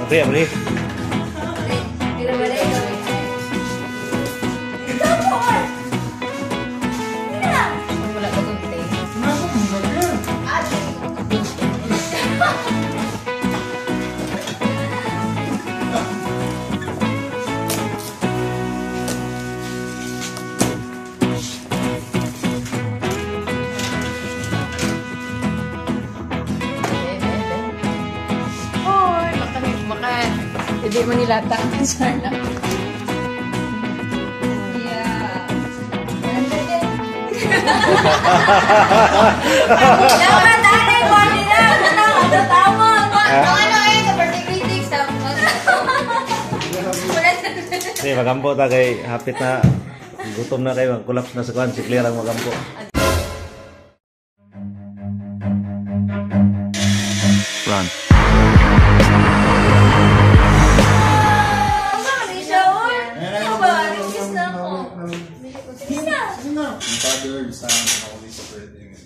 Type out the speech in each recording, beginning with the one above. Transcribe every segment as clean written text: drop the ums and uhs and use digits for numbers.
Apri, apri. Pero wala ikaw eh. Ikaw po! Sige na! Wala pa gunting. Ah, Hoy, maka, maka, hindi mo nilata ang sana. Yeah. Dapat ano yung body na? Ano tama? Ano eh, sa birthday greetings tapos. Wala na. Sige, magampo ta kay hapit na gutom na kayo, collapse na sa kuan si Claire ang magampo. Run. Ano ni siya, oy? Ano ba? Kiss na ako. Sige na. Father, Son, and Holy Spirit. Amen.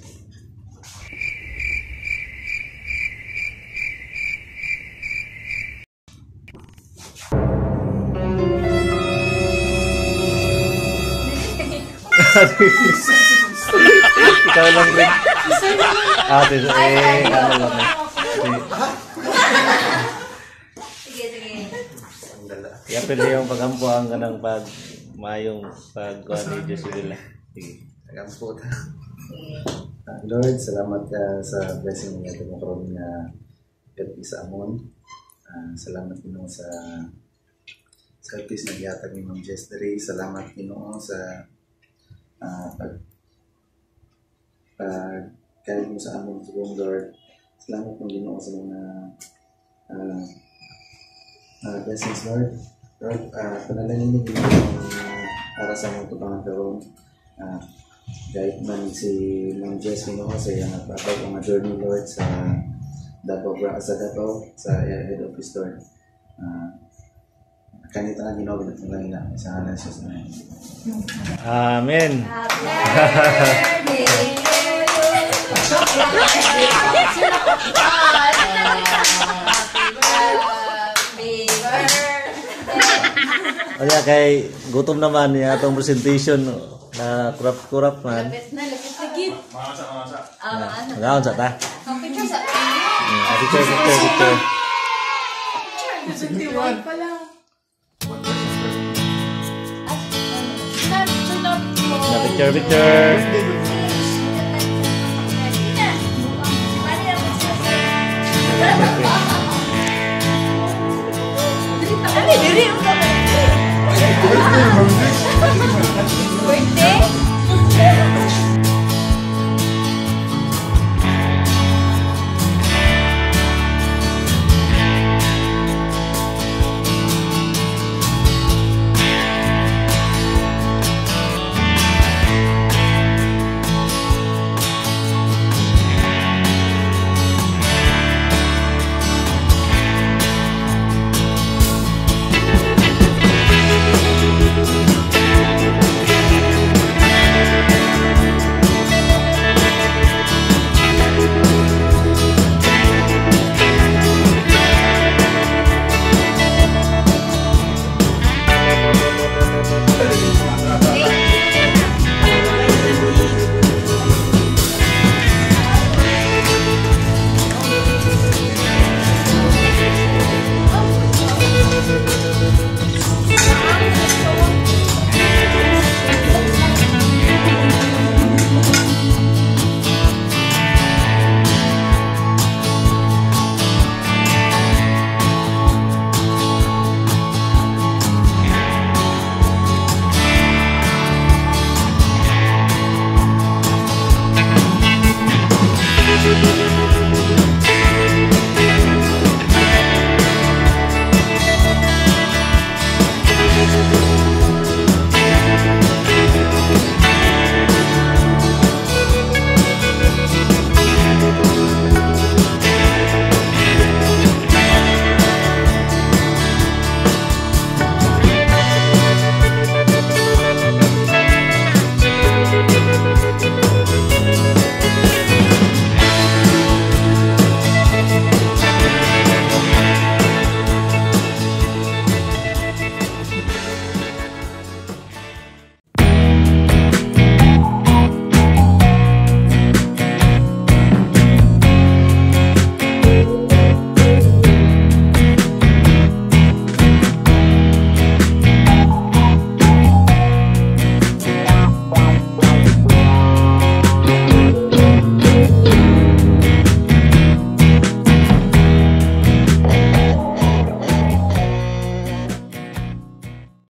Ikaw lang rin. Ah, eh, ano lang. Sige, sige. Iapil yung pagampo ang kanang pag mayong pag kuan ni Josibila. Sige. Agampo ta. Sige. Lord, salamat ka sa blessing nga mo karon nga gabi sa amon. Salamat Ginoo sa service na gihatag ni Ma'am Jess diri. Salamat Ginoo sa pag pag guide mo sa amon subong, Lord. Salamat mo, Ginoo, sa mga blessings, Lord. Lord, panalangin ni Ginoo para sa among tubangan karon. Guide man si Ma'am Jess, Ginoo, sa iyang pabag nga journey, Lord, sa Davao sa Davao sa head office, Lord. Kanita na Ginoo binatang na sa ngalan sa Amen. Amen. Happy birthday to you. Happy birthday. Kaya kay gutom naman niya atong presentation na kurap-kurap man. Lapit na, lapit na gid. Mangasa, mangasa. Ah, ano? Magaon sa ta. Ang picture sa Picture, picture, picture. 21 pa lang. Na, picture na, picture. Na picture, picture. Ano, diri ang birthday?